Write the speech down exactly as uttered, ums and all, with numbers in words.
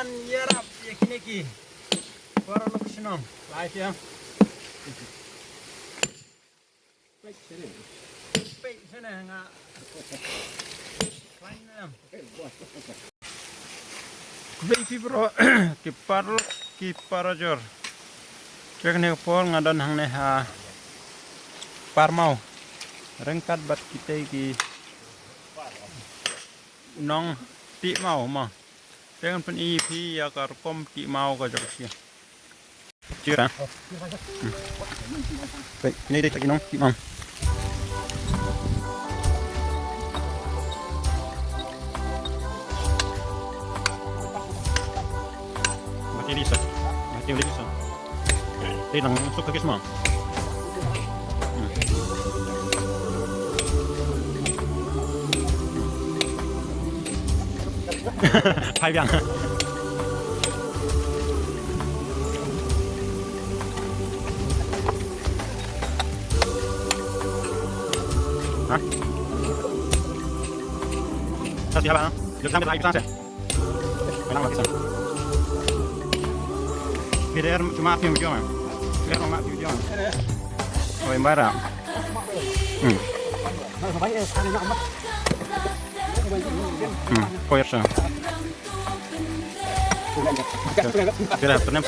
Ïarap ïa kine ki para lok shnong. Lai phi ïa. Peit sene nga. Khublei phi bro ki paralok ki parajor. Kane ka por nga don hangne ha Parmaw ryngkat bad kitei ki nongtih maw ma. Te ngan pyni ïa phi ïa ka rukom tih maw ka jong ki. Cheers, ah. Hmm. Baik, ini dia lagi nong, Imam. Mati di sat. Mati di sat. Dia nang masuk ke semua. Hmm. Phai biang. Ha? Sa siapa? Dia sampai lagi sana. Biar cuma film video, man. Biar cuma film video. Oh, yang barang. Hmm. Hmm, koyar sa. Kira, kira, kira.